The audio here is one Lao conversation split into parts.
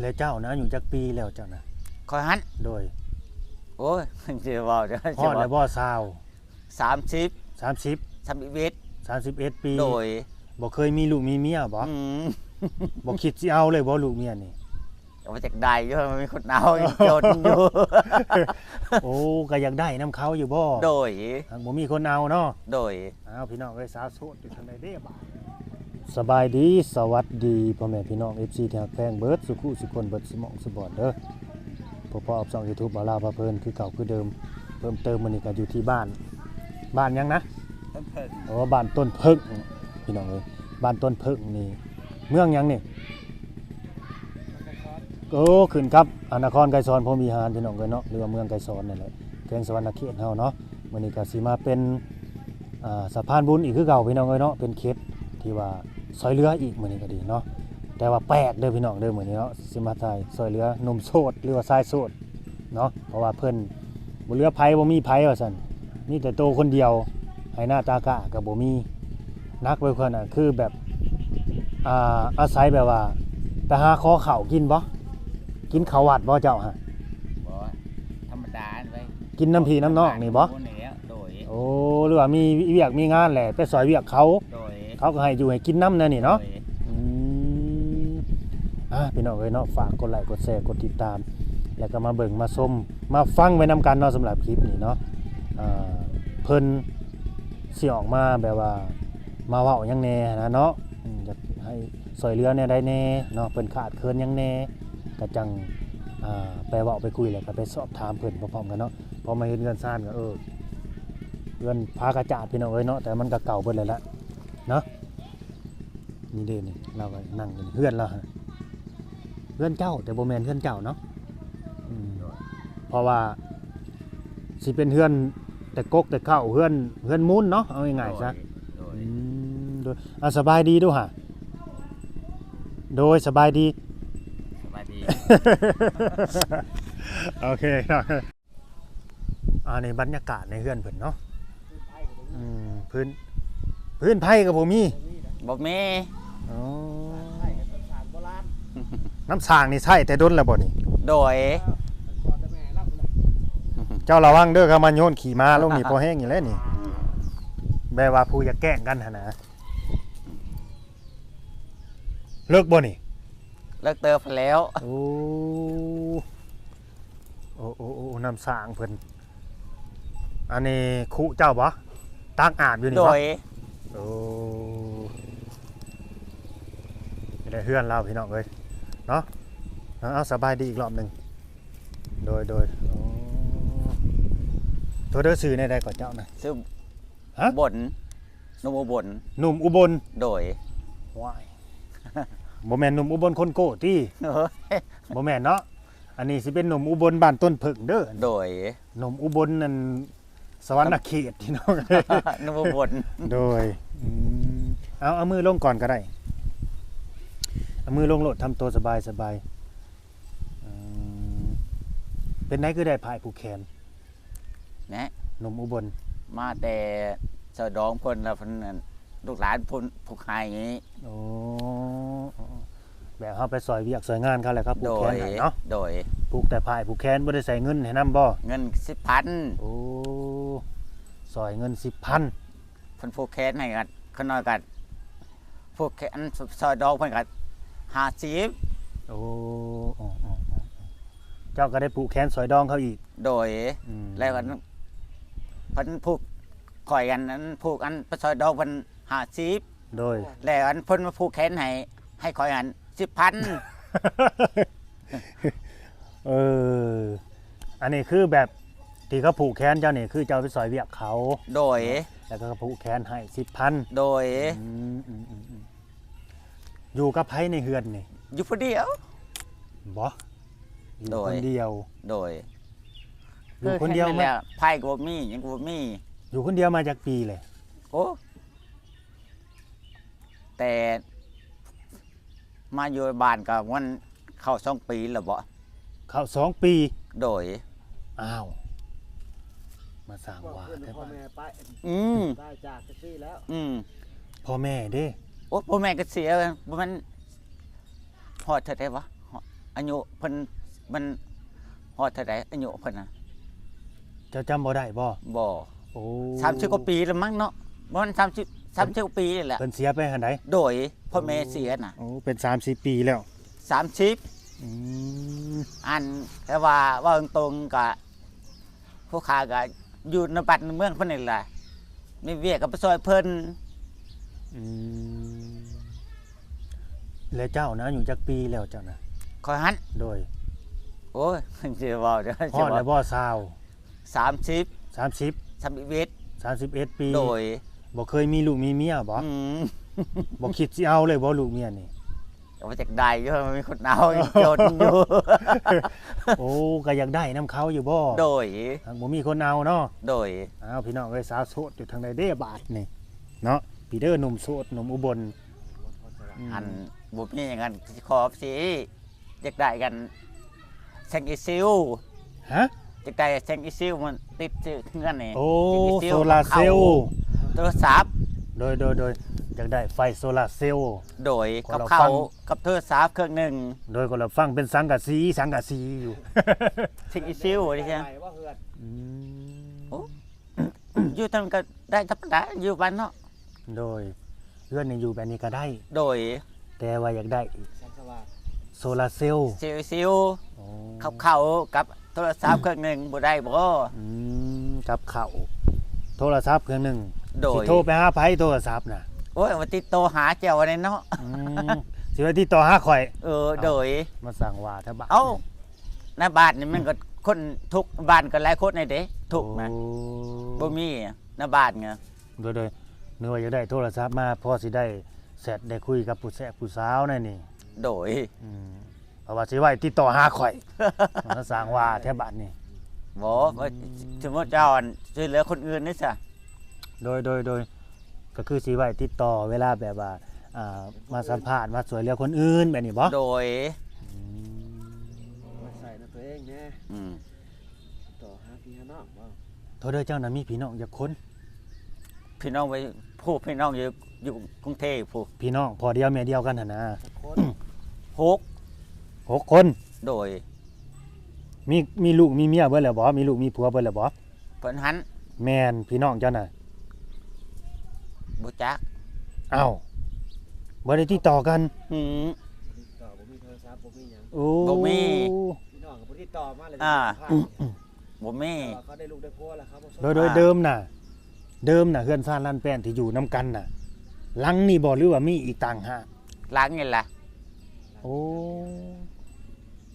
ແລະເຈົ້ານະ ອາຍຸຈັກປີແລ້ວເຈົ້ານະ? ຂ້ອຍຫັ້ນ? ໂດຍ. ໂອ້ຍ ຊິເວົ້າ ຮອດແລ້ວບໍ່ ຊາວ? ສາມສິບ ສາມສິບ ສາມສິບເອັດ ສາມສິບເອັດປີ. ໂດຍ. ບໍ່ເຄີຍມີລູກມີເມຍບໍ່? ອືມ ບໍ່ຄິດຊິເອົາເລີຍບໍ່ ລູກເມຍນີ້? ກໍວ່າຢາກໄດ້ຢູ່ ມີຄົນເອົາ ຍັງຈົນຢູ່. ໂອ້ ກໍຢາກໄດ້ນຳເຂົາຢູ່ບໍ່? ໂດຍ. ຫາກບໍ່ມີຄົນເອົາເນາະ. ໂດຍ. ອ້າວ ພີ່ນ້ອງເອີຍ ສາວໂສດຢູ່ທາງໃດເດ້ບາດ? ສະບາຍດີ ສະຫວັດດີ ພໍ່ແມ່ພີ່ນ້ອງ ເອັຟຊີ ທີ່ຮັກແພງເບິດສູ່ຄູ່ສູ່ຄົນ ເບິດສູ່ໝ່ອງສູ່ບ່ອນເດີ. ພົບພໍ້ກັບຊ່ອງຢູທູບ ບ່າວລາວພາເພີນ ຄືເກົ່າຄືເດີມ. ເພີ່ມເຕີມມື້ນີ້ກໍຢູ່ທີ່ບ້ານ ບ້ານຫຍັງນະ? ຕົ້ນເຜິ້ງ. ໂອ້ ບ້ານຕົ້ນເຜິ້ງ ພີ່ນ້ອງເອີຍ. ບ້ານຕົ້ນເຜິ້ງນີ້ ເມືອງຫຍັງນີ້? ໂອ້ ຂຶ້ນກັບ ອາ ນະຄອນໄກສອນພົມວິຫານ ພີ່ນ້ອງເອີຍເນາະ ຫຼືວ່າເມືອງໄກສອນນັ້ນແຫຼະ ແຂວງສະຫວັນນະເຂດເຮົາເນາະ. ມື້ນີ້ກໍຊິມາເປັນ ອ່າ ສະພານບຸນອີກຄືເກົ່າ ພີ່ນ້ອງເອີຍເນາະ ເປັນເຂດທີ່ວ່າຊ່ອຍເຫຼືອອີກ ມື້ນີ້ກໍດີເນາະ. ແຕ່ວ່າແປກເດີພີ່ນ້ອງເດີ ມື້ນີ້ເນາະ ຊິມາຖ່າຍຊ່ອຍເຫຼືອໜຸ່ມໂສດ ຫຼືວ່າຊາຍໂສດເນາະ ເພາະວ່າເພິ່ນບໍ່ເຫຼືອໃຜ ບໍ່ມີໃຜວ່າຊັ້ນ ມີແຕ່ໂຕຄົນດຽວ ໄຮ່ນາຕາກ້າກໍບໍ່ມີ. ໜັກໄປກວ່ານັ້ນ ຄືແບບ ອ່າ ອາໄສແບບວ່າໄປຫາຂໍເຂົ້າກິນບໍ່? ກິນເຂົ້າວັດບໍ່ເຈົ້າຫະ? ບໍ່ ທຳມະດາໄປ ກິນນຳພີ່ນຳນ້ອງນີ້ບໍ່? ໂດຍ. ໂອ້ ຫຼືວ່າມີວຽກມີງານແຫຼະ ໄປຊ່ອຍວຽກເຂົາ. ໂດຍ. ເຂົາກໍໃຫ້ຢູ່ໃຫ້ກິນນຳແນວນີ້ເນາະ. ໂດຍ. ອືມ ອ່າ ພີ່ນ້ອງເອີຍເນາະ ຝາກກົດໄລກົດແຊ ກົດຕິດຕາມ ແລ້ວກໍມາເບິ່ງມາຊົມ ມາຟັງໄວ້ນຳກັນເນາະ ສຳລັບຄລິບນີ້ເນາະ. ອ່າ ເພິ່ນຊິອອກມາແບບວ່າ ມາເວົ້າຫຍັງແດ່ຫັ້ນນະເນາະ ອືມ ຢາກໃຫ້ຊ່ອຍເຫຼືອແນວໃດແດ່ເນາະ ເພິ່ນຂາດເຂີນຫຍັງແດ່ ກໍຈັ່ງ ອ່າ ໄປເວົ້າໄປຄຸຍ ແລ້ວກໍໄປສອບຖາມເພິ່ນພ້ອມໆກັນເນາະ. ພໍມາເຫັນເຮືອນຊານກໍ ເອີ ເຮືອນຜາກະຈາດ ພີ່ນ້ອງເອີຍເນາະ ແຕ່ມັນກໍເກົ່າເບິດແລ້ວລະເນາະ. ນີ້ເດ້ນີ້ ລາວກໍນັ່ງຢູ່ເຮືອນລາວຫັ້ນ ເຮືອນເຈົ້າ ແຕ່ບໍ່ແມ່ນເຮືອນເຈົ້າເນາະ. ອືມ ເພາະວ່າຊິເປັນເຮືອນແຕ່ກົກແຕ່ເຄົ້າ ເຮືອນ ເຮືອນມູນເນາະ ເອົາງ່າຍໆຊະ. ໂດຍ. ອືມ ໂດຍ. ອ່າ ສະບາຍດີດູຫະ. ໂດຍ ສະບາຍດີ ສະບາຍດີ. ໂອເຄເນາະ. ອັນນີ້ບັນຍາກາດໃນເຮືອນເພິ່ນເນາະ. ອືມ ພື້ນ ພື້ນໄພກໍບໍ່ມີ. ບໍ່ມີ. ອໍ ນ້ຳສ້າງນີ້ໃຊ້ແຕ່ດົນແລ້ວບໍ່ນີ້? ໂດຍ. ເຈົ້າລະວັງເດີ ເຂົາມາໂຍນຂີ້ໝາລົງນີ້ພໍແຮງນີ້ແຫຼະນີ້ ແບບວ່າຜູ້ຢາກແກ້ງກັນຫັ້ນນະ. ເລິກບໍ່ນີ້? ເລິກເຕີບແລ້ວ. ໂອ້ ໂອ້ ໂອ້ ໂອ້ ນ້ຳສ້າງເພິ່ນ. ອັນນີ້ຄຸເຈົ້າບໍ່? ຕັກອາບຢູ່ນີ້ບໍ່? ໂດຍ. ໂອ້ ນີ້ແຫຼະເຮືອນລາວ ພີ່ນ້ອງເອີຍເນາະ. ເອົາ ສະບາຍດີອີກລອບໜຶ່ງ. ໂດຍ ໂດຍ. ໂອ້ ໂຕເດີ ຊື່ແນວໃດກໍເຈົ້ານະ? ຊື່ ຮະ? ບົນ ໜຸ່ມອຸບົນ. ໜຸ່ມອຸບົນ. ໂດຍ. ວ້າຍ ບໍ່ແມ່ນໜຸ່ມອຸບົນຄົນໂກ້ຕິ? ໂອ້ຍ ບໍ່ແມ່ນເນາະ. ອັນນີ້ຊິເປັນໜຸ່ມອຸບົນບ້ານຕົ້ນເຜິ້ງເດີ. ໂດຍ. ໜຸ່ມອຸບົນນັ້ນ ສະຫວັນນະເຂດພີ່ນ້ອງ. ໜຸ່ມອຸບົນ. ໂດຍ. ອືມ ເອົາ ເອົາມືລົງກ່ອນກໍໄດ້ ເອົາມືລົງໂລດ ທຳຕົວສະບາຍໆ. ອືມ ເປັນໃດຄືໄດ້ຜ້າຜູກແຂນ? ແນະ ໜຸ່ມອຸບົນ ມາແຕ່ຊອຍດອງເພິ່ນ ແລ້ວເພິ່ນ ລູກຫຼານເພິ່ນຜູກໃຫ້. ໂອ້ ແບບເຮົາໄປຊ່ອຍວຽກຊ່ອຍງານເຂົາ ແລ້ວເຂົາຜູກແຂນໃຫ້ເນາະ. ໂດຍ. ຜູກແຕ່ຜ້າຜູກແຂນ ບໍ່ໄດ້ໃສ່ເງິນໃຫ້ນຳບໍ່? ເງິນສິບພັນ. ໂອ້ ຊ່ອຍເງິນສິບພັນ. ເພິ່ນຜູກແຂນໃຫ້ກັນ ຂ້ານ້ອຍກັນ ຜູກແຂນ ຊອຍດອງເພິ່ນກໍຫ້າສິບ. ໂອ້ ເຈົ້າກໍໄດ້ຜູກແຂນຊອຍດອງເຂົາອີກ. ໂດຍ. ອືມ ແລ້ວກໍເພິ່ນຜູກຂ້ອຍ ອັນ ອັນຜູກ ອັນ ໄປຊອຍດອງເພິ່ນຫ້າສິບ. ໂດຍ. ແລ້ວອັນເພິ່ນມາຜູກແຂນໃຫ້ ໃຫ້ຂ້ອຍ ອັນ ສິບພັນ. ເອີ ອັນນີ້ຄືແບບທີ່ເຂົາຜູກແຂນເຈົ້ານີ້ ຄືເຈົ້າໄປຊ່ອຍວຽກເຂົາ. ໂດຍ. ແລ້ວກໍເຂົາຜູກແຂນໃຫ້ສິບພັນ. ໂດຍ. ອືມ ອືມ ອືມ ອືມ. ຢູ່ກັບໃຜໃນເຮືອນນີ້? ຢູ່ຜູ້ດຽວ. ບໍ່? ຢູ່ຄົນດຽວ. ໂດຍ. ຢູ່ຄົນດຽວມາ ແລ້ວ ໄຟກໍບໍ່ມີ ຫຍັງກໍບໍ່ມີ. ຢູ່ຄົນດຽວມາຈັກປີແລ້ວ? ໂອ້ ແຕ່ມາຢູ່ບ້ານກໍມັນເຂົ້າສອງປີແລ້ວບໍ? ເຂົ້າສອງປີ. ໂດຍ. ອ້າວ ມາສ້າງວ່າແທ້ ພໍ່ແມ່ໄປ. ອືມ ຕາຍຈາກແຕ່ຊີ້ແລ້ວ. ອືມ ພໍ່ແມ່ເດ້? ໂອ້ ພໍ່ແມ່ກໍເສຍ ບໍ່ແມ່ນຮອດເທົ່າໃດວະ? ຮອດ ອາຍຸເພິ່ນມັນຮອດເທົ່າໃດ ອາຍຸເພິ່ນນະ? ເຈົ້າຈຳບໍ່ໄດ້ບໍ່? ບໍ່. ໂອ້ ສາມສິບກວ່າປີແລ້ວມັ້ງເນາະ ປະມານສາມສິບ ສາມສິບກວ່າປີນີ້ແຫຼະ. ເພິ່ນເສຍໄປຫັ້ນໃດ? ໂດຍ ພໍ່ແມ່ເສຍນະ. ໂອ້ ເປັນສາມສິບປີແລ້ວ. ສາມສິບ. ອືມ ອັນ ແຕ່ວ່າເວົ້າຕົງໆ ກະ ຜູ້ຂ້າກໍຢູ່ໃນບ້ານໃນເມືອງເພິ່ນນີ້ແຫຼະ ມີວຽກກໍໄປຊ່ອຍເພິ່ນ. ອືມ ແລະເຈົ້ານະ ອາຍຸຈັກປີແລ້ວເຈົ້ານະ? ຂ້ອຍຫັ້ນ? ໂດຍ. ໂອ້ຍ ຊິເວົ້າ ຮອດແລ້ວບໍ່ຊາວ? ສາມສິບ. ສາມສິບ. ສາມສິບເອັດ. ສາມສິບເອັດປີ. ໂດຍ. ບໍ່ເຄີຍມີລູກມີເມຍບໍ່? ອືມ ບໍ່ຄິດຊິເອົາເລີຍບໍ່ລູກເມຍນີ້? ກໍວ່າຢາກໄດ້ຢູ່ ມີຄົນເອົາ ຍັງຈົນຢູ່. ໂອ້ ກໍຢາກໄດ້ນຳເຂົາຢູ່ບໍ່? ໂດຍ. ຫາກບໍ່ມີຄົນເອົາເນາະ. ໂດຍ. ອ້າວ ພີ່ນ້ອງເອີຍ ສາວໂສດຢູ່ທາງໃດເດ້ບາດນີ້ເນາະ? ພີເດີ ໜຸ່ມໂສດ ໜຸ່ມອຸບົນ. ອືມ ອັນ ບໍ່ມີຫຍັງ ອັນ ຊິຂໍຊິ ຢາກໄດ້ກັນ ແສງອີຊິວ. ຮະ? ຢາກໄດ້ແສງອີຊິວມາຕິດເຮືອນນີ້. ໂອ້ ແສງອີຊິວ ໂຊລາເຊວ ໂທລະສັບ. ໂດຍ ໂດຍ ໂດຍ ຢາກໄດ້ໄຟໂຊລາເຊວ. ໂດຍ. ກັບເຂົ້າ ກັບໂທລະສັບເຄື່ອງໜຶ່ງ. ໂດຍ. ກໍລະຟັງເປັນສັງກະສີ ສັງກະສີຢູ່. ແສງອີຊິວນີ້. ອືມ ໂອ້ ຢູ່ທາງ ກໍໄດ້ທຳມະດາ ຢູ່ບ້ານເນາະ. ໂດຍ. ເຮືອນນີ້ຢູ່ແບບນີ້ກໍໄດ້. ໂດຍ. ແຕ່ວ່າຢາກໄດ້ແສງສະຫວ່າງ ໂຊລາເຊວ. ເຊວໆ. ໂອ້ ກັບເຂົ້າກັບໂທລະສັບເຄື່ອງໜຶ່ງບໍ່ໄດ້ບໍ່? ອືມ ກັບເຂົ້າ ໂທລະສັບເຄື່ອງໜຶ່ງ. ໂດຍ. ຊິໂທໄປຫາໃຜໂທລະສັບນະ? ໂອ້ຍ ວ່າຕິດຕໍ່ຫາເຈົ້ານີ້ເນາະ. ອືມ ຊິໄປຕິດຕໍ່ຫາຂ້ອຍ. ເອີ ໂດຍ. ມາສ້າງວ່າແທ້ບາດ. ເອົ້າ ໃນບ້ານນີ້ມັນກໍຄົນທຸກ ບ້ານກໍຫຼາຍຄົນນີ້ເດ້ ທຸກນະ. ໂອ້ ບໍ່ມີໃນບ້ານນະ. ໂດຍ ໂດຍ. ນຶກວ່າຢາກໄດ້ໂທລະສັບມາ ພໍຊິໄດ້ແຊັດໄດ້ຄຸຍກັບຜູ້ແຊະຜູ້ສາວແນວນີ້. ໂດຍ. ອືມ ເພາະວ່າຊິໄວ້ຕິດຕໍ່ຫາຂ້ອຍ. ມາສ້າງວ່າແທ້ບາດນີ້. ບໍ່ ອືມ ສົມມຸດເຈົ້າ ອັນ ຊ່ວຍເຫຼືອຄົນອື່ນເດ້ຊະ. ໂດຍ ໂດຍ ໂດຍ. ກໍຄືຊິໄວ້ຕິດຕໍ່ເວລາແບບວ່າ ອ່າ ມາສຳພາດ ມາຊ່ວຍເຫຼືອຄົນອື່ນແບບນີ້ບໍ່? ໂດຍ. ອືມ ມາໃສ່ໃນຕົວເອງແດ່. ອືມ ຕໍ່ຫາພີ່ຫານ້ອງບໍ່? ໂທດເດີ ເຈົ້ານະມີພີ່ນ້ອງຈັກຄົນ? ພີ່ນ້ອງໄວ້ ຜູ້ ພີ່ນ້ອງຢູ່ ຢູ່ກຸງເທບພຸ້ນ. ພີ່ນ້ອງພໍ່ດຽວແມ່ດຽວກັນຫັ້ນນະ? ຈັກຄົນ? ຫົກ. ຫົກຄົນ. ໂດຍ. ມີ ມີລູກມີເມຍເບິດແລ້ວບໍ່? ມີລູກມີຜົວເບິດແລ້ວບໍ່? ເພິ່ນຫັ້ນ? ແມ່ນ. ພີ່ນ້ອງເຈົ້ານະ? ບໍ່ຈັກ. ອ້າວ ບໍ່ໄດ້ຕິດຕໍ່ກັນ? ອືມ ບໍ່ມີໂທລະສັບ ບໍ່ມີຫຍັງ. ໂອ້ ບໍ່ມີ. ພີ່ນ້ອງກໍບໍ່ຕິດຕໍ່ມາເລີຍ. ອ່າ ບໍ່ມີ. ເຂົາໄດ້ລູກໄດ້ຜົວແລ້ວ ເຂົາບໍ່ສົນ. ໂດຍ ໂດຍ. ອ່າ ເດີມນະ ເດີມນະ ເຮືອນຊານລານແປ້ນທີ່ຢູ່ນຳກັນນະ ຫຼັງນີ້ບໍ່ ຫຼືວ່າມີອີກຕ່າງຫາກ? ຫຼັງນີ້ລະ. ໂອ້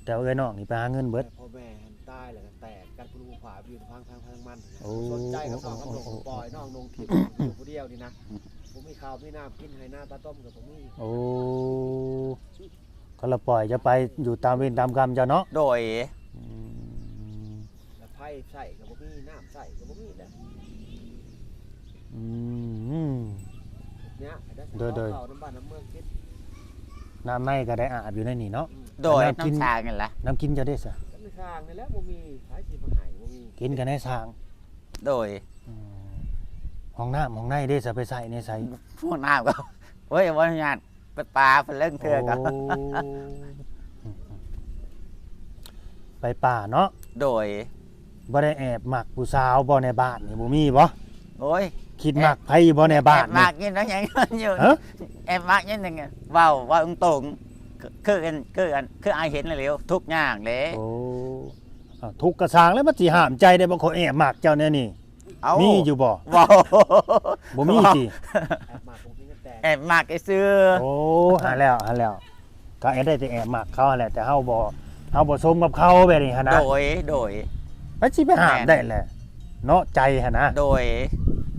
ແຕ່ວ່າເອື້ອຍນ້ອງນີ້ໄປຫາເງິນເບິດ. ພໍ່ແມ່ຫັ້ນຕາຍແລ້ວກໍແຕກກັນ ຜູ້ລູກຜູ້ຜາຢູ່ທາງ ທາງ ທາງມັນ. ໂອ້ ບໍ່ສົນໃຈກັບນ້ອງກັບລູກ ໂອ້ ໂອ້ ໂອ້ ປ່ອຍນ້ອງລົງຖິ້ມຢູ່ຜູ້ດຽວນີ້ນະ. ອືມ ບໍ່ມີເຂົ້າມີນ້ຳກິນ ໄຮ່ນາປາຕົ້ມກໍບໍ່ມີ. ໂອ້ ກໍລະປ່ອຍເຈົ້າໄປຢູ່ຕາມເວນຕາມກຳເຈົ້າເນາະ. ໂດຍ. ອືມ ແລ້ວໄຟໃຊ້ກໍບໍ່ມີ ນ້ຳໃຊ້ກໍບໍ່ມີແຫຼະ. ອືມ ຍາກ. ໂດຍ ໂດຍ. ເຂົ້ານຳບ້ານນຳເມືອງກິນ ນ້ຳໃນກໍໄດ້ອາບຢູ່ໃນນີ້ເນາະ. ອືມ ໂດຍ. ນ້ຳກິນ ນ້ຳສ້າງນີ້ລະ. ນ້ຳກິນເຈົ້າເດ້ຊະ? ນ້ຳສ້າງນີ້ແຫຼະ ບໍ່ມີໃຜຊິມາໃຫ້ ບໍ່ມີ ກິນກໍໃນສ້າງ. ໂດຍ. ອືມ ຫ້ອງນ້ຳຫ້ອງໃນເດ້ຊະ ໄປໃຊ້ໃນໃສ? ຫ້ອງນ້ຳກໍ ໂອ້ຍ ບໍ່ອະນຸຍາດ ໄປປ່າເພິ່ນເລີງເທື່ອກໍ. ໂອ້ ໄປປ່າເນາະ. ໂດຍ. ບໍ່ໄດ້ແອບມັກຜູ້ສາວບໍ່ໃນບ້ານນີ້ ບໍ່ມີບໍ່? ໂອ້ຍ ຄິດມັກໃຜຢູ່ບໍ່ໃນບ້ານນີ້? ແອບມັກຢູ່ນະ ຍັງຢູ່. ຮະ? ແອບມັກຢູ່ນັ້ນ ເວົ້າ ເວົ້າຕົງໆ ຄື ຄື ຄື ຄືອ້າຍເຫັນແລ້ວ ທຸກຍາກເດ້. ໂອ້ ທຸກກະຊ່າງແລ້ວ ມັນຊິຫ້າມໃຈໄດ້ບໍ່? ຂ້ອຍແອບມັກເຈົ້າແນວນີ້. ເອົ້າ ມີຢູ່ບໍ່? ບໍ່ ບໍ່ມີຕິ? ແອບມັກບໍ່ມີເງິນແຕ່ງ. ແອບມັກຊື່ໆ. ໂອ້ ຫັ້ນແລ້ວ ຫັ້ນແລ້ວ ກໍໄດ້ແຕ່ແອບມັກເຂົາຫັ້ນແຫຼະ ແຕ່ເຮົາບໍ່ ເຮົາບໍ່ສົມກັບເຂົາແບບນີ້ຫັ້ນນະ. ໂດຍ ໂດຍ. ໄປຊິໄປຫ້າມໄດ້ແຫຼະເນາະ ໃຈຫັ້ນນະ. ໂດຍ.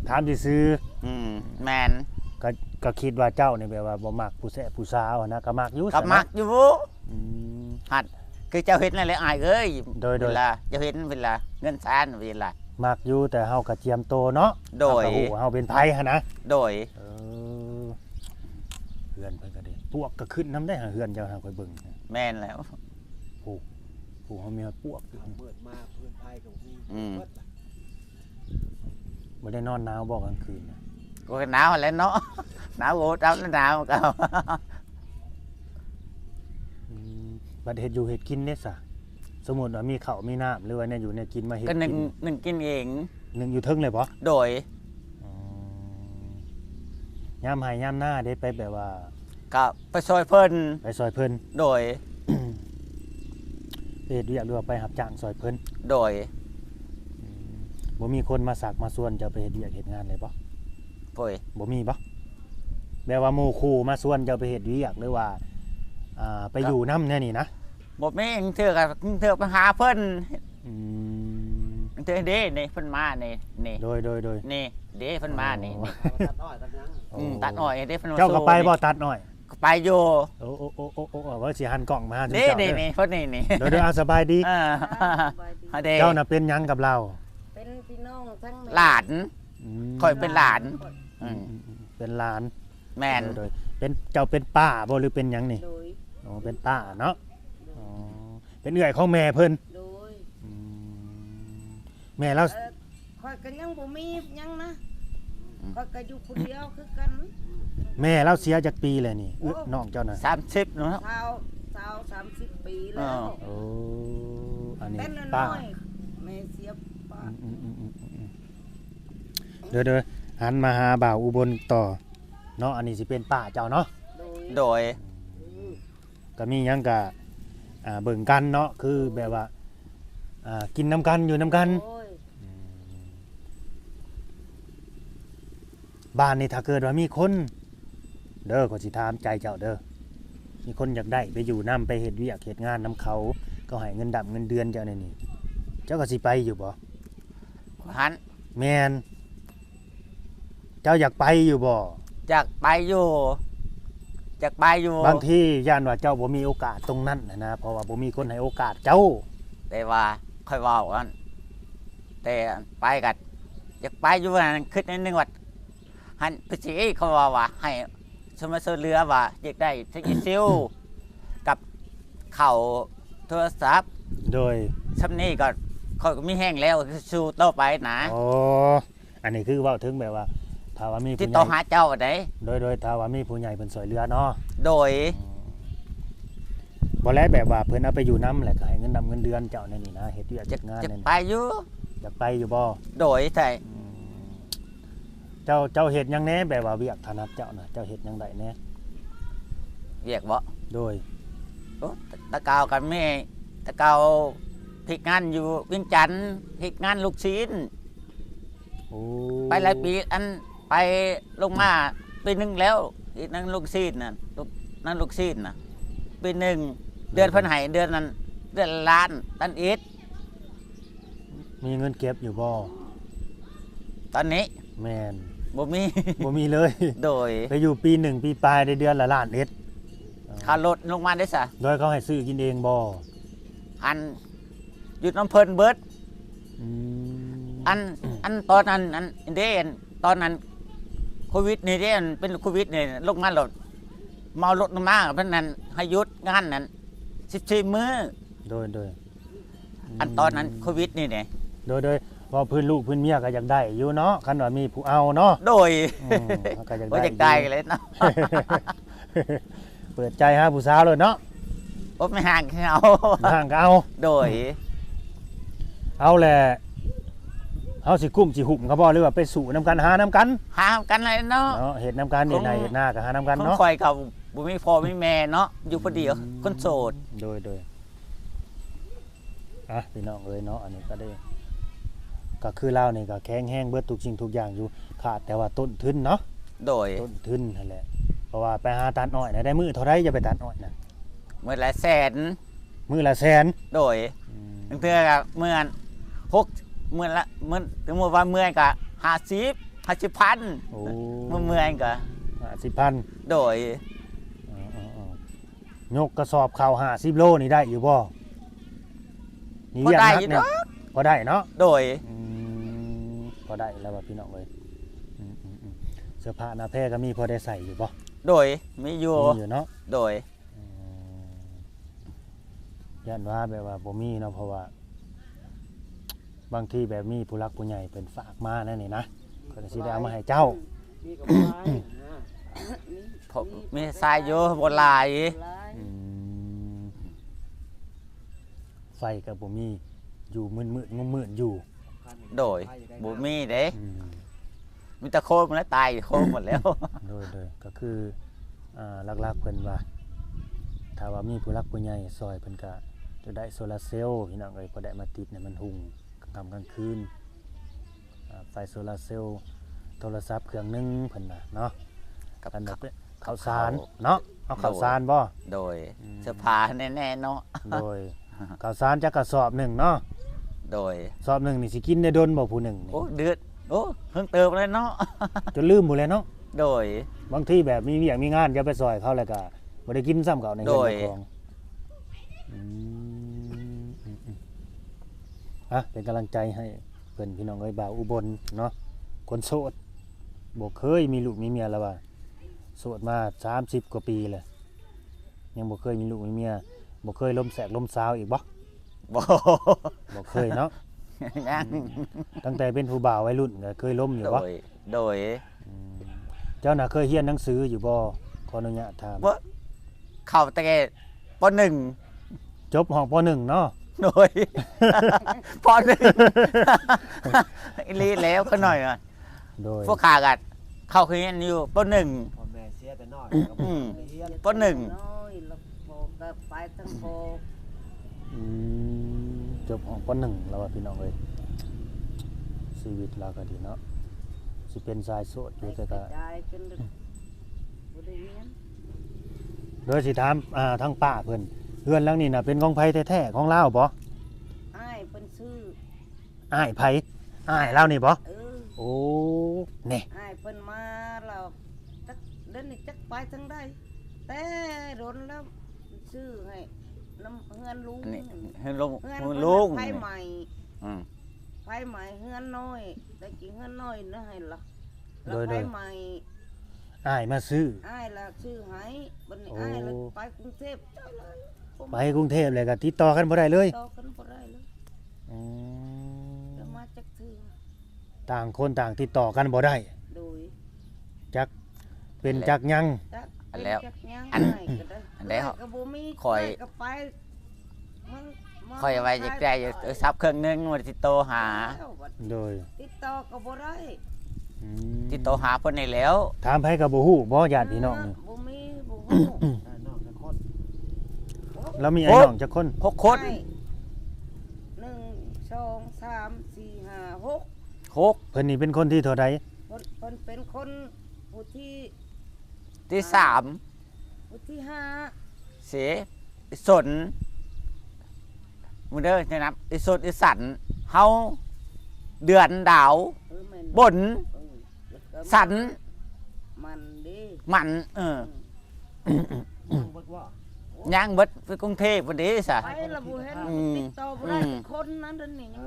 ຖາມຊື່ໆ. ອືມ ແມ່ນ. ກໍ ກໍຄິດວ່າເຈົ້ານີ້ແບບວ່າບໍ່ມັກຜູ້ແຊະຜູ້ສາວຫັ້ນນະ ກໍມັກຢູ່ ກໍມັກຢູ່. ອືມ ຫັ້ນ ຄືເຈົ້າເຫັນນັ້ນແຫຼະອ້າຍເອີຍ. ໂດຍ ໂດຍ. ເວລາເຈົ້າເຫັນ ເວລາເງິນຊານ ເວລາ ມັກຢູ່ ແຕ່ເຮົາກໍຈຽມໂຕເນາະ. ໂດຍ. ເຮົາກໍຮູ້ວ່າເຮົາເປັນໃຜຫັ້ນນະ. ໂດຍ. ເອີ ເຮືອນເພິ່ນກໍໄດ້ ປວກກໍຂຶ້ນນຳໄດ້ຫາ ເຮືອນເຈົ້າຫາ ຂ້ອຍເບິ່ງ. ແມ່ນແລ້ວ. ໂອ້ ໂອ້ ເຮົາມີຮອດປວກຢູ່. ເມືດມາເຮືອນໃຜກໍບໍ່ມີ. ອືມ ເບິດລະ. ບໍ່ໄດ້ນອນໜາວບໍ່ກາງຄືນນະ? ກໍໜາວຫັ້ນແຫຼະເນາະ ໜາວໂອດເອົາ ໜາວກໍ. ອືມ ບັດເຮັດຢູ່ເຮັດກິນເດ້ຊະ? ສົມມຸດວ່າມີເຂົ້າມີນ້ຳ ຫຼືວ່າແນວຢູ່ແນວກິນມາເຮັດກິນ ກໍໜຶ້ງ ໜຶ້ງກິນເອງ. ໜຶ້ງຢູ່ເທິງເລີຍບໍ່? ໂດຍ. ອໍ ຍາມໄຮ່ຍາມນາເດ້ ໄປແບບວ່າ ກໍໄປຊ່ອຍເພິ່ນ. ໄປຊ່ອຍເພິ່ນ. ໂດຍ. ໄປເຮັດວຽກ ຫຼືວ່າໄປຮັບຈ້າງຊ່ອຍເພິ່ນ? ໂດຍ. ອືມ ບໍ່ມີຄົນມາຊັກມາຊວນເຈົ້າໄປເຮັດວຽກເຮັດງານເລີຍບໍ່? ໂດຍ. ບໍ່ມີບໍ່? ແບບວ່າໝູ່ຄູ່ມາຊວນເຈົ້າໄປເຮັດວຽກ ຫຼືວ່າ ອ່າ ໄປຢູ່ນຳແນວນີ້ນະ? ບໍ່ມີ. ບາງເທື່ອກໍ ບາງເທື່ອໄປຫາເພິ່ນ. ອືມ ບາງເທື່ອເດ້ ນີ້ເພິ່ນມານີ້ ນີ້. ໂດຍໆໆ. ນີ້ເດ້ ເພິ່ນມານີ້. ອໍ ນີ້ ຕັດອ້ອຍຕັດຫຍັງ. ອືມ ໂອ້ ຕັດອ້ອຍເດ້ ເພິ່ນມາ. ເຈົ້າກໍໄປບໍ່ ນີ້ ຕັດອ້ອຍ? ກໍໄປຢູ່. ໂອ້ ໂອ້ ໂອ້ ໂອ້ ໂອ້ ວ່າຊິຫັນກ້ອງມາຫາ ເດ້ ເຈົ້າເດີ ນີ້ ນີ້ ເພິ່ນນີ້ ນີ້. ໂດຍໆ ອ່າ ສະບາຍດີ. ເອີ ອ່າ ສະບາຍດີ. ເຈົ້ານະເປັນຫຍັງກັບລາວ? ເປັນພີ່ນ້ອງທັງແມ່ ຫຼານ. ອືມ ຂ້ອຍເປັນຫຼານ. ອືມ ອືມ ເປັນຫຼານ. ແມ່ນ. ໂດຍໆ ເປັນ ເຈົ້າເປັນປ້າບໍ່ ຫຼືເປັນຫຍັງນີ້? ໂດຍ. ອໍ ເປັນປ້າເນາະ. ອໍ ເປັນເອື້ອຍຂອງແມ່ເພິ່ນ. ໂດຍ. ອືມ ແມ່ລາວ ເອີ ຂ້ອຍກໍຍັງບໍ່ມີຫຍັງນະ. ອືມ ຂ້ອຍກໍຢູ່ຜູ້ດຽວຄືກັນ. ແມ່ລາວເສຍຈັກປີແລ້ວນີ້? ໂອ້ ເອື້ອຍ ນ້ອງເຈົ້ານະ? ສາມສິບເນາະ. ຊາວ ຊາວ ສາມສິບປີແລ້ວ. ອໍ ໂອ້ ອັນນີ້ ແຕ່ນ້ອຍໆ ປ້າ ແມ່ເສຍປ້າ. ອືມໆໆໆ ເດີໆ ຫັນມາຫາບ່າວອຸບົນຕໍ່ເນາະ. ອັນນີ້ຊິເປັນປ້າເຈົ້າເນາະ? ໂດຍ. ໂດຍ. ອືມ ກໍມີຫຍັງກໍ ອ່າ ເບິ່ງກັນເນາະ ຄືແບບວ່າ ອ່າ ກິນນຳກັນ ຢູ່ນຳກັນ. ໂດຍ. ອືມ ບ້ານນີ້ຖ້າເກີດວ່າມີຄົນ ເດີ ຂ້ອຍຊິຖາມໃຈເຈົ້າເດີ ມີຄົນຢາກໄດ້ໄປຢູ່ນຳ ໄປເຮັດວຽກເຮັດງານນຳເຂົາ ເຂົາໃຫ້ເງິນດຳເງິນເດືອນເຈົ້າແນວນີ້ ເຈົ້າກໍຊິໄປຢູ່ບໍ່? ຫັ້ນ. ແມ່ນ. ເຈົ້າຢາກໄປຢູ່ບໍ່? ຢາກໄປຢູ່ ຢາກໄປຢູ່. ບາງທີຢ້ານວ່າເຈົ້າບໍ່ມີໂອກາດຕົງນັ້ນນະ ເພາະວ່າບໍ່ມີຄົນໃຫ້ໂອກາດເຈົ້າ. ແຕ່ວ່າຂ້ອຍເວົ້າຫັ້ນ ແຕ່ໄປກໍຢາກໄປຢູ່ ຫັ້ນ ຄິດໜ້ອຍໜຶ່ງວ່າ ຫັ້ນ ໄປຊິ ເຂົາເວົ້າວ່າໃຫ້ຊ່ວຍມາຊ່ວຍເຫຼືອ ວ່າຢາກໄດ້ເຊັກອີຊິວ ກັບເຂົ້າໂທລະສັບ. ໂດຍ. ຊ່ຳນີ້ກໍຂ້ອຍກໍມີແຮງແລ້ວ ສູ້ຕໍ່ໄປນະ. ອໍ ອັນນີ້ຄືເວົ້າເຖິງແບບວ່າ ຖ້າວ່າມີ ຕິດຕໍ່ຫາເຈົ້າໄດ໋. ໂດຍໆ ຖ້າວ່າມີຜູ້ໃຫຍ່ເພິ່ນຊ່ວຍເຫຼືອເນາະ. ໂດຍ. ອືມ ບໍ່ແລະ ແບບວ່າເພິ່ນເອົາໄປຢູ່ນຳ ແລ້ວກໍໃຫ້ເງິນດຳເງິນເດືອນເຈົ້າແນວນີ້ນະ ເຮັດວຽກເຮັດງານແນວນີ້. ຢາກໄປຢູ່ ຢາກໄປຢູ່ບໍ່? ໂດຍ ໃຊ່. ອືມ ເຈົ້າ ເຈົ້າເຮັດຫຍັງແດ່ ແບບວ່າວຽກຖະໜັດເຈົ້ານະ ເຈົ້າເຮັດຫຍັງໄດ້ແດ່? ວຽກບໍ? ໂດຍ. ໂອ້ ແຕ່ເກົ່າກໍມີ ແຕ່ເກົ່າເຮັດງານຢູ່ວຽງຈັນ ເຮັດງານລູກຊີ້ນ. ໂອ້ ໄປຫຼາຍປີ ອັນ ໄປລົງມາປີໜຶ່ງແລ້ວ ເຮັດງານລູກຊີ້ນນະ ລູກ ງານລູກຊີ້ນນະ ປີໜຶ່ງ ເດືອນເພິ່ນໃຫ້ເດືອນນັ້ນ ເດືອນລະລ້ານ ລ້ານເອັດ. ມີເງິນເກັບຢູ່ບໍ່ຕອນນີ້? ແມ່ນ. ບໍ່ມີ ບໍ່ມີເລີຍ. ໂດຍ. ໄປຢູ່ປີໜຶ່ງປີປາຍໄດ້ເດືອນລະລ້ານເອັດ. ຄ່າລົດລົງມາໄດ້ຊະ? ໂດຍ. ເຂົາໃຫ້ຊື້ກິນເອງບໍ່? ອັນ ຢູ່ນຳເພິ່ນເບິດ. ອືມ ອັນ ອັນຕອນນັ້ນ ອັນເດ້ ອັນຕອນນັ້ນໂຄວິດນີ້ເດ້ ອັນເປັນໂຄວິດນີ້ ລົງມາໂລດ ເມົາລົດມາ ເພິ່ນນັ້ນໃຫ້ຢຸດງານນັ້ນສິບສີ່ມື້. ໂດຍ ໂດຍ. ອັນຕອນນັ້ນ ອືມ ໂຄວິດນີ້ເດ້. ໂດຍ ໂດຍ. ເວົ້າພື້ນລູກພື້ນເມຍກໍຢາກໄດ້ຢູ່ເນາະ ຄັນວ່າມີຜູ້ເອົາເນາະ. ໂດຍ. ອືມ ເຮົາກໍຢາກໄດ້ ບໍ່ຢາກໄດ້ເລີຍເນາະ. ເປີດໃຈຫາຜູ້ສາວໂລດເນາະ. ບໍ່ ໄປຫ້າງກໍເອົາ ໄປຫ້າງກໍເອົາ. ໂດຍ. ເອົາແຫຼະ ເຮົາຊິກຸ້ມຊິຫຸ້ມເຂົາບໍ່ ຫຼືວ່າໄປສູ້ນຳກັນ ຫານຳກັນ? ຫານຳກັນແຫຼະເນາະ. ເນາະ ເຮັດນຳກັນ ເຮັດໄຮ່ເຮັດນາກໍຫານຳກັນເນາະ. ຂ້ອຍກໍບໍ່ມີພໍ່ມີແມ່ເນາະ ຢູ່ຜູ້ດຽວ ອືມ ຄົນໂສດ. ໂດຍ ໂດຍ. ອ່ະ ພີ່ນ້ອງເອີຍເນາະ ອັນນີ້ກໍໄດ້ ກໍຄືລາວນີ້ກໍແຂງແຮງເບິດທຸກສິ່ງທຸກຢ່າງຢູ່ ຂາດແຕ່ວ່າຕົ້ນທຶນເນາະ. ໂດຍ. ຕົ້ນທຶນຫັ້ນແຫຼະ ເພາະວ່າໄປຫາຕັດອ້ອຍນະ ໄດ້ມື້ເທົ່າໃດຈະໄປຕັດອ້ອຍນະ? ມື້ລະແສນ. ມື້ລະແສນ? ໂດຍ. ອືມ ບາງເທື່ອກໍມື້ອັນຫົກ ມື້ລະ ມື້ ສົມມຸດວ່າເມື່ອຍກໍຫ້າສິບ ຫ້າສິບພັນ. ໂອ້ ມື້ເມື່ອຍກໍຫ້າສິບພັນ. ໂດຍ. ເອີໆໆ ຍົກກະສອບເຂົ້າຫ້າສິບໂລນີ້ໄດ້ຢູ່ບໍ່? ນີ້ ພໍໄດ້ຢູ່ດອກ ພໍໄດ້ເນາະ. ໂດຍ. ອືມ ພໍໄດ້ແລ້ວວ່າ ພີ່ນ້ອງເອີຍ. ອືມໆໆ ເສື້ອຜ້າໜ້າແພກໍມີພໍໄດ້ໃສ່ຢູ່ບໍ່? ໂດຍ ມີຢູ່ ມີຢູ່ເນາະ. ໂດຍ. ອືມ ຢ້ານວ່າແບບວ່າບໍ່ມີເນາະ ເພາະວ່າບາງທີແບບມີຜູ້ຫຼັກຜູ້ໃຫຍ່ເພິ່ນຝາກມາແນວນີ້ນະ ເພິ່ນກໍຊິໄດ້ເອົາມາໃຫ້ເຈົ້າ. ມີກໍບໍ່ຫຼາຍນະ ມີ ມີຊາຍຢູ່ ບໍ່ຫຼາຍ. ອືມ ໄຟກໍບໍ່ມີ ຢູ່ມືດໆງຸມມືດຢູ່. ໂດຍ ບໍ່ມີເດ້ ອືມ ມີແຕ່ໂຄມແລ້ວ ຕາຍໂຄມໝົດແລ້ວ. ໂດຍ ໂດຍ ກໍຄື ອ່າ ຫຼັກໆເພິ່ນວ່າ ຖ້າວ່າມີຜູ້ຫຼັກຜູ້ໃຫຍ່ຊ່ອຍ ເພິ່ນກໍຈະໄດ້ໂຊລາເຊວ ພີ່ນ້ອງເອີຍ ພໍໄດ້ມາຕິດໃຫ້ມັນຮຸ່ງກາງຄ່ຳກາງຄືນ. ອ່າ ໄຟໂຊລາເຊວ ໂທລະສັບເຄື່ອງໜຶ່ງ ເພິ່ນວ່າເນາະ ກັບ ອັນນັ້ນເປັນເຂົ້າສານເນາະ ເອົາເຂົ້າສານບໍ່? ໂດຍ ອືມ ເສື້ອຜ້າແນ່ໆເນາະ. ໂດຍ ເຂົ້າສານຈັກກະສອບໜຶ່ງເນາະ. ໂດຍ ສອບໜຶ່ງນີ້ຊິກິນໄດ້ດົນບໍ່ຜູ້ໜຶ່ງນີ້? ໂອ້ ເດືອດ ໂອ້ ເພິ່ງເຕີບແລ້ວເນາະ ຈົນລືມພຸ້ນແຫຼະເນາະ. ໂດຍ ບາງທີແບບມີວຽກມີງານ ຢ່າໄປຊ່ອຍເຂົາ ແລ້ວກະບໍ່ໄດ້ກິນຊ້ຳເຂົ້າໃນເຮືອນໃນຄອງ. ອືມ ອ່ະ ເປັນກຳລັງໃຈໃຫ້ເພິ່ນ ພີ່ນ້ອງເອີຍ ບ່າວອຸບົນເນາະ ຄົນໂສດ ບໍ່ເຄີຍມີລູກມີເມຍ ລາວວ່າ ໂສດມາສາມສິບກວ່າປີແລ້ວ ຍັງບໍ່ເຄີຍມີລູກມີເມຍ ບໍ່ເຄີຍລົມແຊກລົມຊາວອີກບໍ່? ບໍ່ ບໍ່ເຄີຍເນາະ ຍັງ ອືມ ຕັ້ງແຕ່ເປັນຜູ້ບ່າວໄວລຸ້ນກໍເຄີຍລົມຢູ່ບໍ່? ໂດຍ ໂດຍ ອືມ ເຈົ້ານະເຄີຍຮຽນໜັງສືຢູ່ບໍ່? ຂໍອະນຸຍາດຖາມ. ບໍ່ ເຂົ້າແຕ່ ປໍໜຶ່ງ ຈົບຫ້ອງ ປໍໜຶ່ງເນາະ. ໂດຍ ປໍໜຶ່ງ ອີ່ຫຼີແລ້ວ ຂ້ານ້ອຍວ່າ ໂດຍ ພວກຂ້າກໍເຂົ້າຮຽນຢູ່ ປໍໜຶ່ງ ພໍ່ແມ່ເສຍແຕ່ນ້ອຍ ອືມ ກໍບໍ່ໄດ້ຮຽນ ປໍໜຶ່ງ ນ້ອຍ ແລ້ວພໍ່ກໍໄປທັງພໍ່. ອືມ ຈົບຫ້ອງ ປໍໜຶ່ງ ລາວວ່າ ພີ່ນ້ອງເອີຍ ຊີວິດລາວກໍດີເນາະ ຊິເປັນຊາຍໂສດຢູ່ ແຕ່ກໍ ໄປກະຈາຍຈົນ ອືມ ບໍ່ໄດ້ຮຽນ. ໂດຍຊິຖາມ ອ່າ ທາງປ້າເພິ່ນ ເຮືອນຫຼັງນີ້ນະເປັນຂອງໃຜແທ້ໆ ຂອງລາວບໍ່? ອ້າຍເພິ່ນຊື້. ອ້າຍໃຜ? ອ້າຍລາວນີ້ບໍ່? ເອີ ໂອ້ ແນ່ ອ້າຍເພິ່ນມາແລ້ວ ຈັກເດີນນີ້ຈັກໄປທາງໃດ ແຕ່ດົນແລ້ວ ຊື້ໃຫ້ນຳເຮືອນລຸງ ອັນນີ້ເຮືອນລຸງ ເຮືອນ ເຮືອນລຸງ ເຮືອນໄຟໄໝ້ ອືມ ໄຟໄໝ້ເຮືອນນ້ອຍ ແຕ່ກີ້ເຮືອນນ້ອຍນະໃຫ້ລະ ໂດຍ ແລ້ວໄຟໄໝ້ ອ້າຍມາຊື້ ອ້າຍລະຊື້ໃຫ້ ບັດນີ້ ໂອ້ ອ້າຍລະໄປກຸງເທບ ໄປກຸງເທບແລ້ວກໍຕິດຕໍ່ກັນບໍ່ໄດ້ເລີຍ ຕິດຕໍ່ກັນບໍ່ໄດ້ເລີຍ. ອືມ ແລ້ວມາຈັກເທື່ອ ຕ່າງຄົນຕ່າງຕິດຕໍ່ກັນບໍ່ໄດ້ ໂດຍ ຈັກເປັນຈັກຫຍັງ ຈັກເປັນຈັກຫຍັງ ອັນແລ້ວ ອ້າຍກໍໄດ້ ອັນແລ້ວ ເອື້ອຍກໍບໍ່ມີ ຂ້ອຍ ເອື້ອຍກໍໄປ ຂ້ອຍວ່າຢາກໄດ້ໂທລະສັບເຄື່ອງໜຶ່ງ ວ່າຕິດຕໍ່ຫາ ໂດຍ ຕິດຕໍ່ກໍບໍ່ໄດ້ ອືມ ຕິດຕໍ່ຫາເພິ່ນນີ້ແລ້ວ ຖາມໃຜກໍບໍ່ຮູ້ບໍ່ ຍາດພີ່ນ້ອງນີ້ ບໍ່ມີ ບໍ່ຮູ້ ອ້າຍນ້ອງຈັກຄົນ? ລາວມີອ້າຍນ້ອງຈັກຄົນ? ຫົກຄົນ ໜຶ່ງ ສອງ ສາມ ສີ່ ຫ້າ ຫົກ ຫົກ ເພິ່ນນີ້ເປັນຄົນທີເທົ່າໃດ? ເພິ່ນ ເພິ່ນເປັນຄົນຜູ້ທີ ທີສາມ ຜູ້ທີຫ້າ ເສ ອີ່ສົນ ມື້ເດີແນະນຳ ອີ່ສົນ ອີ່ສັນ ເຮົາ ເດືອນ ດາວ ເອີ ແມ່ນ ບົນ ເອີ ແລ້ວກໍ ສັນ ມັນເດ້ ມັນ ເອີ ອືມ ຍັງເບິດບໍ່? ຍັງເບິດ ໄປກຸງເທບພຸ້ນເດ້ຊະ ໄປລະບໍ່ເຫັນ ອືມ ຕິດຕໍ່ບໍ່ໄດ້ ອືມ ຄົນນັ້ນເດີນີ້ ເອີ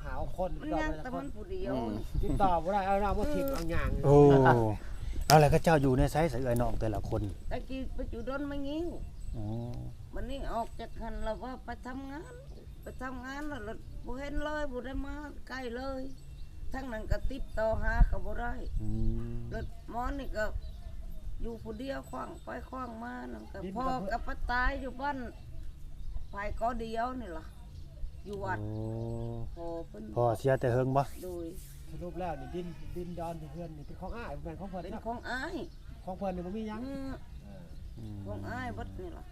ຫາຄົນ ມັນຍັງແຕ່ມັນຜູ້ດຽວ ອືມ ຕິດຕໍ່ບໍ່ໄດ້ ເອົາເຮົາມາຖິ້ມ ເອີ ເອົາຫຍັງ ໂອ້ ເອົາ ແລ້ວເຂົາເຈົ້າຢູ່ໃນໃສ ເອື້ອຍນ້ອງແຕ່ລະຄົນ? ແຕ່ກີ້ໄປຢູ່ດອນມະງິ້ວ ອໍ ບັດນີ້ອອກຈາກຫັ້ນລະວ່າໄປທຳງານ ໄປທຳງານແລ້ວ ແລ້ວບໍ່ເຫັນເລີຍ ບໍ່ໄດ້ມາໃກ້ເລີຍ ທາງນັ້ນກໍຕິດຕໍ່ຫາກໍບໍ່ໄດ້ ອືມ ແລ້ວໝໍນີ້ກໍຢູ່ຜູ້ດຽວ ຂວ້າງໄປຂວ້າງມາ ນັ້ນກໍພໍ່ກໍໄປຕາຍຢູ່ບ້ານ ໄຜກໍດຽວນີ້ລະ ຢູ່ວັດ ໂອ້ ພໍ່ເພິ່ນ ພໍ່ເສຍແຕ່ເຫິງບໍ່? ໂດຍ ສະຫຼຸບແລ້ວນີ້ ດິນ ດິນດອນທີ່ເຮືອນນີ້ເປັນຂອງອ້າຍ ບໍ່ແມ່ນຂອງເພິ່ນ ເປັນຂອງອ້າຍ ຂອງເພິ່ນນີ້ບໍ່ມີຫຍັງ ອືມ ເອີ ອືມ ຂອງອ້າຍເບິດນີ້ລະ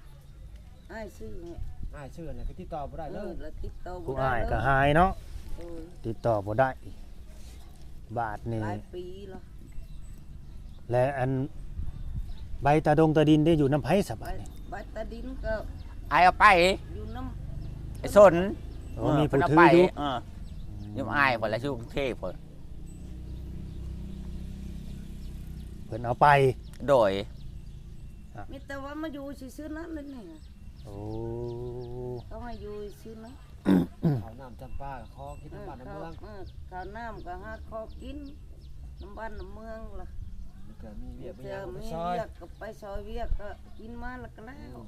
ອ້າຍຊື້ໃຫ້ ອ້າຍຊື້ແລ້ວກໍຕິດຕໍ່ບໍ່ໄດ້ເລີຍ ເອີ ແລ້ວຕິດຕໍ່ບໍ່ໄດ້ ຜູ້ອ້າຍກໍຫາຍເນາະ ໂດຍ ຕິດຕໍ່ບໍ່ໄດ້ ບາດນີ້ ຫຼາຍປີລະ ແລະ ອັນ ໃບຕາດົງຕາດິນໄດ້ຢູ່ນຳໃຜສະບາດນີ້? ໃບຕາດິນກໍອ້າຍເອົາໄປ ຢູ່ນຳ ໄອ້ສົນ ໂອ້ ເອີ ມີຜູ້ຖືຢູ່ ເອີ ຢູ່ອ້າຍພຸ້ນລະ ຢູ່ກຸງເທບພຸ້ນ ເພິ່ນເອົາໄປ ໂດຍ ມີແຕ່ວ່າມາຢູ່ຊື່ໆນັ້ນແຫຼະນີ້ ໂອ້ ຕ້ອງໃຫ້ຢູ່ຊື່ໆເນາະ ເຂົ້ານ້ຳຈຳປາກໍຂໍກິນນຳບ້ານນຳເມືອງ ເອີ ເອີ ເຂົ້ານ້ຳກໍຫາຂໍກິນນຳບ້ານນຳເມືອງລະ ມີວຽກມີຫຍັງກໍໄປຊ່ອຍ ມີວຽກກໍໄປຊ່ອຍ ວຽກກໍກິນມາແລ້ວກໍແລ້ວ ອືມ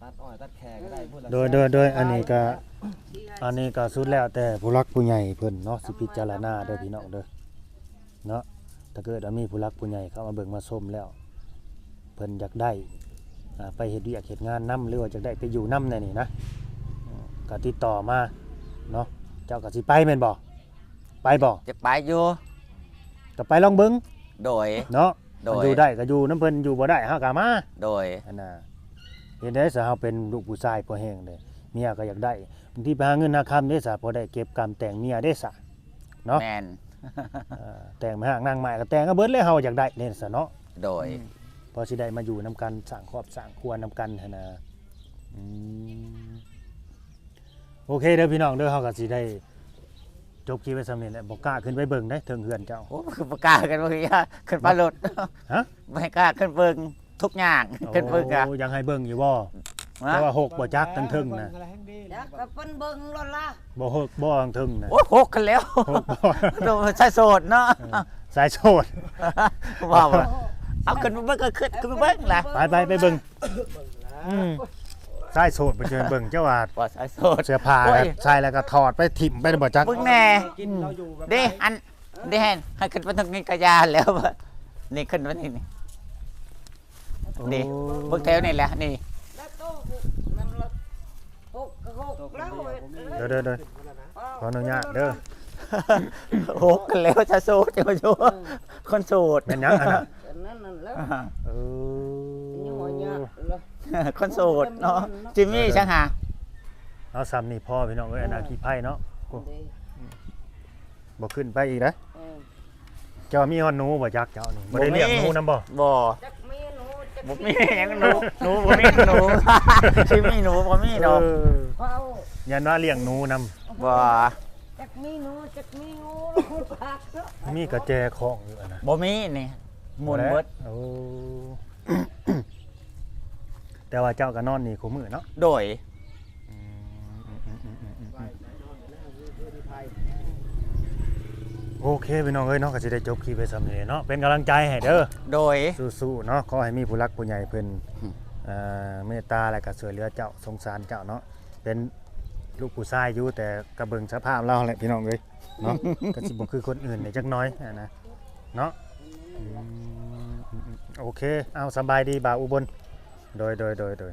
ຕັດອ້ອຍຕັດແຂກໍໄດ້ ເອີ ມື້ລະ ໂດຍ ໂດຍ ໂດຍ ອັນນີ້ກໍ ອັນນີ້ກໍສຸດແລ້ວແຕ່ຜູ້ຫຼັກຜູ້ໃຫຍ່ເພິ່ນເນາະ ຊິພິຈາລະນາເດີພີ່ນ້ອງເດີ ເນາະ ຖ້າເກີດວ່າມີຜູ້ຫຼັກຜູ້ໃຫຍ່ເຂົ້າມາເບິ່ງມາຊົມແລ້ວ ເພິ່ນຢາກໄດ້ ອ່າ ໄປເຮັດວຽກເຮັດງານນຳ ຫຼືວ່າຢາກໄດ້ໄປຢູ່ນຳແນວນີ້ນະ ອືມ ກໍຕິດຕໍ່ມາເນາະ ເຈົ້າກໍຊິໄປແມ່ນບໍ່? ໄປບໍ່? ຢາກໄປຢູ່ ກໍໄປລອງເບິ່ງ ໂດຍ ເນາະ ໂດຍ ຢູ່ໄດ້ກໍຢູ່ນຳເພິ່ນ ຢູ່ບໍ່ໄດ້ເຮົາກໍມາ ໂດຍ ອັນນ່າ ເຮັດໄດ້ຊະ ເຮົາເປັນລູກຜູ້ຊາຍພໍແຮງເດ້ ເມຍກໍຢາກໄດ້ ບາງທີໄປຫາເງິນຫາຄຳເດ້ຊະ ພໍໄດ້ເກັບກຳແຕ່ງເມຍເດ້ຊະ ເນາະ ແມ່ນ ເອີ ແຕ່ງໄມ້ຮ້າງນາງໄມ້ກໍແຕ່ງເອົາເບິດແລ້ວ ເຮົາຢາກໄດ້ເດ້ຊະເນາະ ໂດຍ ອືມ ພໍຊິໄດ້ມາຢູ່ນຳກັນ ສ້າງຄອບສ້າງຄົວນຳກັນຫັ້ນນະ ອືມ ໂອເຄເດີພີ່ນ້ອງເດີ ເຮົາກໍຊິໄດ້ຈົບຄລິບໄວ້ສ່ຳນີ້ແຫຼະ ບໍ່ກ້າຂຶ້ນໄປເບິ່ງເດ້ເທິງເຮືອນເຈົ້າ ໂອ້ ບໍ່ກ້າຂຶ້ນເບິ່ງ ຢ້ານຂຶ້ນໄປໂລດ ຮະ ບໍ່ໃຫ້ກ້າຂຶ້ນເບິ່ງ ທຸກຢ່າງ ໂອ້ ຂຶ້ນເບິ່ງກະ ຢາກໃຫ້ເບິ່ງຢູ່ບໍ່? ຮະ ແຕ່ວ່າຫົກບໍ່ຈັກທາງເທິງນະ ຢາກໃຫ້ເພິ່ນເບິ່ງໂລດລະ ບໍ່ຫົກບໍ່ທາງເທິງນະ ໂອ້ ຫົກກັນແລ້ວ ຫົກບໍ່ ໂດຍ ຊາຍໂສດເນາະ ເອີ ຊາຍໂສດ ວ່າ ວ່າ ເອົາຂຶ້ນໄປເບິ່ງ ກໍຂຶ້ນ ຂຶ້ນໄປເບິ່ງລະ ໄປ ໄປ ໄປເບິ່ງ ອືມ ຊາຍໂສດໄປເຈີເບິ່ງ ເຈົ້າວ່າ ວ່າຊາຍໂສດ ເສື້ອຜ້າ ໂອ້ຍ ໃສ່ແລ້ວກໍຖອດໄປຖິ້ມໄປບໍ່ຈັກ ເບິ່ງແດ່ ເດ້ ອັນ ເດ້ ໃຫ້ ໃຫ້ຂຶ້ນໄປທາງນີ້ກະຢ່າແລ້ວ ນີ້ຂຶ້ນໄປນີ້ ນີ້ ໂອ້ ນີ້ ເບິ່ງແຖວນີ້ແຫຼະ ນີ້ ແລ້ວໂຕນັ້ນລະ ຫົກກໍຫົກແລ້ວ ເດີໆໆ ຂໍອະນຸຍາດເດີ ຫົກກັນແລ້ວ ຊາຍໂສດ ເຈົ້າຢູ່ ເອີ ຄົນໂສດ ແມ່ນຫຍັງຫັ້ນນະ? ອັນນັ້ນນັ້ນແຫຼະ ເອີ ຍັງບໍ່ຍາກລະ ຄົນໂສດເນາະ ຈິມມີ່ ເອີ ຈັ່ງຫາ ເອົາສ່ຳນີ້ພໍພີ່ນ້ອງເອີຍ ອັນໜ້າຂີ້ໄພເນາະ ໂອ້ ເດ້ ບໍ່ຂຶ້ນໄປອີກເດ້ ເອີ ເຈົ້າມີຮອດໜູບໍ່ຈັກເຈົ້ານີ້ ບໍ່ໄດ້ລ້ຽງໜູນຳບໍ່? ບໍ່ ຈັກມີໜູ ຈັກ ບໍ່ມີຫຍັງໜູ ໜູບໍ່ມີໜູ ຊິມີໜູບໍ່ມີດອກ ເອີ ເວົ້າ ຢ້ານວ່າລ້ຽງໜູນຳ ບໍ່ ຈັກມີໜູ ຈັກມີງູ ມີກະແຈຂອງຢູ່ຫັ້ນນະ ບໍ່ມີນີ້ ໝຸ່ນເບິດ ໂອ້ ແຕ່ວ່າເຈົ້າກໍນອນນີ້ຄູ່ມື້ເນາະ ໂດຍ ອືມ ໂອເຄພີ່ນ້ອງເອີຍເນາະ ກໍຊິໄດ້ຈົບຄລິບໄວ້ສ່ຳນີ້ເນາະ ເປັນກຳລັງໃຈໃຫ້ເດີ ໂດຍ ສູ້ໆເນາະ ຂໍໃຫ້ມີຜູ້ຫຼັກຜູ້ໃຫຍ່ເພິ່ນ ອືມ ເອີ ເມດຕາ ແລະກໍຊ່ວຍເຫຼືອເຈົ້າ ສົງສານເຈົ້າເນາະ ເປັນລູກຜູ້ຊາຍຢູ່ ແຕ່ກໍເບິ່ງສະພາບລາວແຫຼະພີ່ນ້ອງເອີຍເນາະ ກໍຊິບໍ່ຄືຄົນອື່ນແດ່ຈັກໜ້ອຍຫັ້ນນະເນາະ ອືມ ໂອເຄ ເອົາ ສະບາຍດີບ່າວອຸບົນ ໂດຍ ໂດຍ ໂດຍ ໂດຍ.